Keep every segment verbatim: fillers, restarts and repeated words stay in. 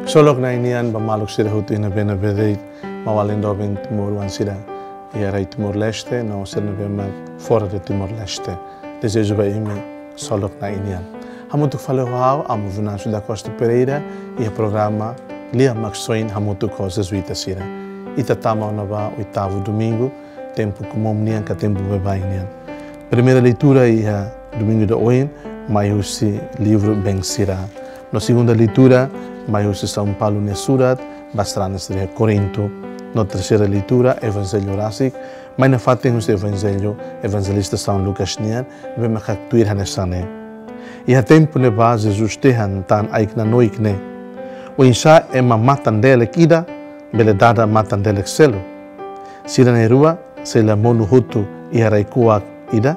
Ksolok Na'i nian ba maluk sira hotu iha ne'ebé-ne'ebé de'it, maun-alin doben timoroan sira iha rai Timor-Leste, no sira ne'ebé mak fora de Timor-Leste. Dezeja ba imi ksolok Na'i nian. Hamutuk fali ho ha'u, Amu Venâncio da Costa Pereira, iha programa Lia Maksoin hamutuk ho Jezuita sira. Ita tama ona ba oitavu domingu, tempu komún nian ka tempu baibain nian. Primeira leitura iha domingu ida ohin, mai husi livru Been Sira. No segunda leitura, mai husi São Paulo nia surat ba sarani sira iha Korintu. No terseira leitura, Evanjellu rasik, mai nafatin husi Evanjellu evanjelista São Lucas nian, ne'ebé mak haktuir hanesan ne'e. Iha tempu ne'ebá Jesus dehan tan ai-knanoik ne'e: Oinsá ema matan-delek ida bele dada matan-delek seluk? Sira na'in-rua sei la monu hotu iha rai-kuak ida?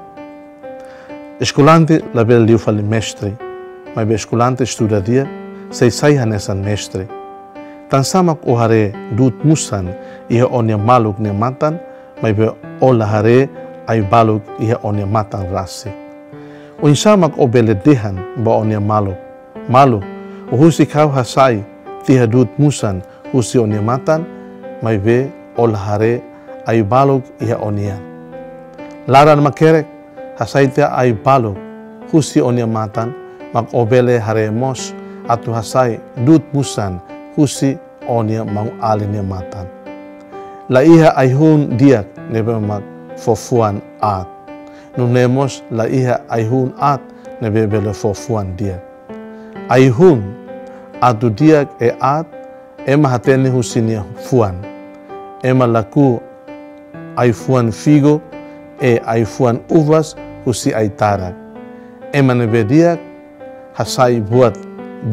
Eskolante labele liu fali mestre, maibé eskolante estuda di'ak sei sai hanesan mestre. Tansá mak ó haree du'ut-musan iha ó-nia maluk nia matan, maibé ó la haree ai-baluk iha ó-nia matan rasik? Oinsá mak ó bele dehan ba ó-nia maluk: Maluk, ó husik ha'u hasai tiha du'ut-musan husi ó-nia matan, maibé ó la haree ai-baluk iha ó-nian? Laran makerek, hasai tiha ai-baluk husi ó-nia matan, mak ó bele haree mós atu hasai du'ut-musan husi ó-nia maun-alin nia matan. La iha ai-hun di'ak ne'ebé mak fó fuan aat. Nune'e mós la iha ai-hun aat ne'ebé bele fó fuan di'ak. Ai-hun, atu di'ak i aat, ema hatene husi nia fuan. Ema lakon ai-fuan figu i ai-fuan uvas husi ai-tarak. Ema ne'ebé di'ak hasai buat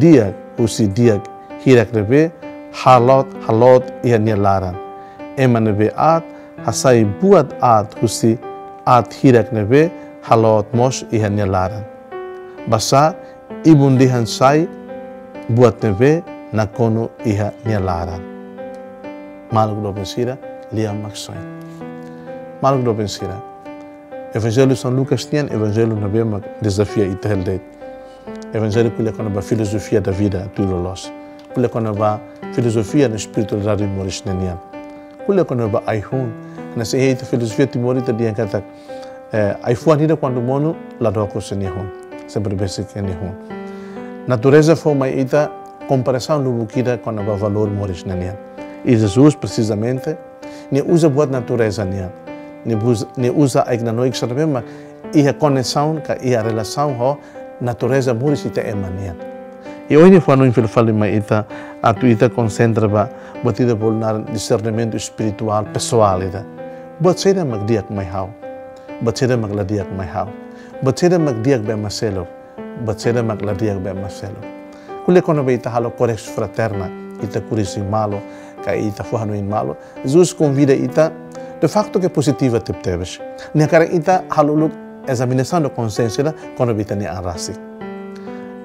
di'ak husi di'ak hirak ne'ebé haloot-haloot iha nia laran. Ema ne'ebé aat hasai buat aat husi aat hirak ne'ebé haloot mós iha nia laran. Basá ibun dehan sai buat ne'ebé nakonu iha nia laran. Maluk doben sira, Lia Maksoin. Maluk doben sira, Evanjellu São Lucas nian Evanjellu ne'ebé mak dezafia ita hela de'it. Evanjellu ko'alia kona-ba filosofia da vida tuir loloos. Ko'alia kona-ba filozofia no espiritualidade moris ninian. Ko'alia kona-ba ai-hun. Hanesan iha ita filozofia Timor ita dehan katak, eh, ai-fuan ida kuandu monu la dokus nia hun. Sempre besik nia hun. Natureza fó mai ita komparasaun lubuk ida kona-ba valór moris ninian. I Jesus, presizamente, nia uza buat natureza nian. Nia bus-, nia uza ai-knanoik sira ne'ebé mak iha koneksaun ka iha relasaun ho natureza moris ita ema nian. I ohin nia fó hanoin fila fali mai ita, atu ita konsentra ba buat ida bolu naran disernimentu espirituál pesoál ida. Buat saida mak di'ak mai ha'u? Buat saida mak la di'ak mai ha'u? Buat saida mak di'ak ba ema seluk? Buat saida mak la di'ak ba ema seluk? Ko'alia kona-ba ita halo korresaun fraterna, ita korrije malu, ka ita fó hanoin malu, Jesus konvida ita, de facto ke pozitiva tebetebes. Nia hakarak ita halo uluk ezaminasaun de konxiénsia ida kona-ba ita-nia an rasik.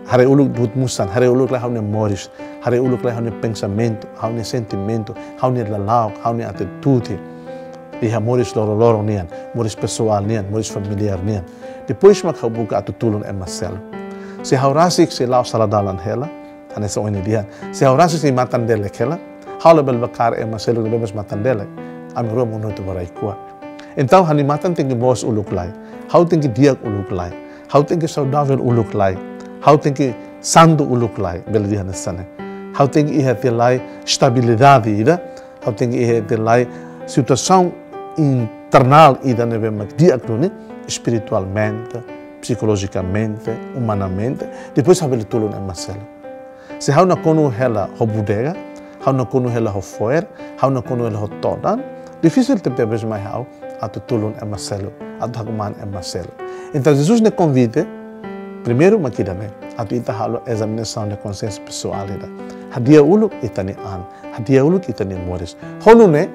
Haree uluk du'ut-musan, haree uluk lai ha'u-nia moris, haree uluk lai ha'u-nia pensamentu, ha'u-nia sentimentu, ha'u-nia lala'ok, ha'u-nia atitude. Iha moris loroloron nian, moris pesoál nian, moris familiár nian. Depois mak ha'u buka atu tulun ema seluk. Se ha'u rasik sei la'o sala dalan hela, hanesan ohin nia dehan. Se ha'u rasik sei matan-delek hela, ha'u labele bá kaer ema seluk ne'ebé mós matan-delek. Ami rua monu hotu ba rai-kuak. Entaun ha'u-nia matan tenke boot uluk lai. Ha'u tenke di'ak uluk lai. Ha'u tenke saudavel uluk lai. Ha'u tenke santu uluk lai. Bele dehan hanesan ne'e. Ha'u tenke iha tiha lai estabilidade ida. Ha'u tenke iha tiha lai situasaun internál ida ne'ebé mak di'ak duni, espiritualmente, psikolojikamente, umanamente. Depois ha'u bele tulun ema seluk. Se ha'u nakonu hela ho bodega, ha'u nakonu hela ho fo'er, ha'u nakonu hela ho todan, difisil tebetebes mai ha'u atu tulun ema seluk, atu hakmaan ema seluk. Entaun Jesus nia konvite primeiru mak ida-ne'e, atu ita halo ezaminasaun de konxiénsia pesoál ida. Hadi'a uluk ita-nia an, hadi'a uluk ita-nia moris. Ho nune'e,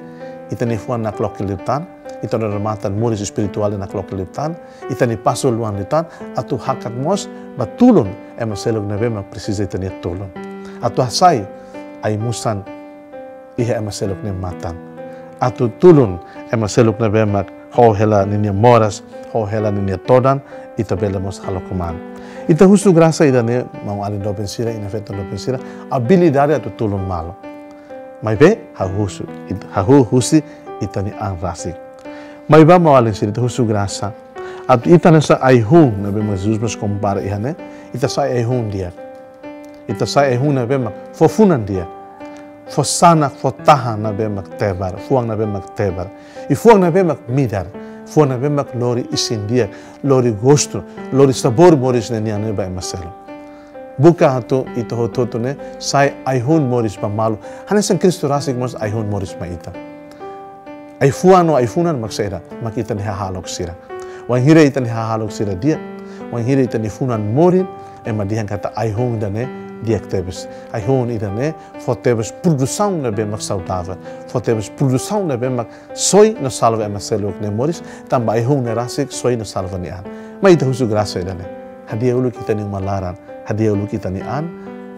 ita-nia fuan nakloke liután, ita-nia matan moris espirituál nakloke liután, ita-nia pasu luan liután, atu hakat mós ba tulun ema seluk ne'ebé mak presiza ita-nia tulun. Atu hasai ai-musan iha ema seluk nia matan. Atu tulun ema seluk ne'ebé mak ho hela ninia moras, ho hela ninia todan, ita bele mós halo kmaan. Ita husu grasa ida-ne'e, maun-alin doben sira, inan-feton doben sira, abilidade atu tulun malu. Maibé, hahú husu, it-, hahú husi ita-nia an rasik. Maibé, maun-alin sira, ita husu grasa. Atu ita hanesan ai-hun, ne'ebé mak Jesus mós kompara iha ne'e, ita sai ai-hun di'ak. Ita sai ai-hun ne'ebé mak fó funan di'ak. Fó sanak, fó tahan ne'ebé mak tebar, fuan ne'ebé mak tebar. I fuan ne'ebé mak midar, fuan ne'ebé mak lori isin di'ak, lori gostu, lori sabór moris ne'e nian ne'e ba ema seluk. Buka atu ita hotu-hotu ne'e sai ai-hun moris ba malu. Hanesan Kristu rasik mós ai-hun moris mai ita. Ai-fuan no ai-funan mak saida, mak ita-nia hahalok sira. Wainhira ita-nia hahalok sira di'ak, wainhira ita-nia funan morin, ema dehan katak ai-hun ida-ne'e di'ak tebes. Ai-hun ida-ne'e fó tebes produsaun ne'ebé mak saudavel, fó tebes produsaun ne'ebé mak soi no salva ema seluk nia moris, tanba ai-hun ne'e rasik soi no salva nia an. Mai ita husu grasa ida-ne'e. Hadi'a uluk ita-nia uma laran, hadi'a uluk ita-nia an,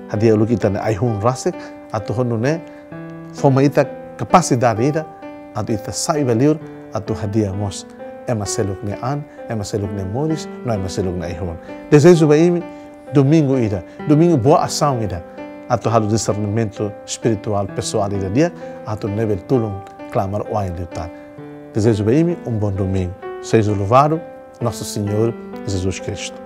hadi'a uluk ita-nia ai-hun rasik, atu ho nune'e fó mai ita kapasidade ida, atu ita sai ba liur, atu hadi'a mós ema seluk nia an, ema seluk nia moris, no ema seluk nia ai-hun. Dezeju ba imi, domingu ida, domingu boa asaun ida, atu halo disernimentu espirituál pesoál ida di'ak, atu nune'e bele tulun klamar oan liután. Dezeju ba imi um bom domingo. Seja louvado nosso Senhor Jesus Cristo.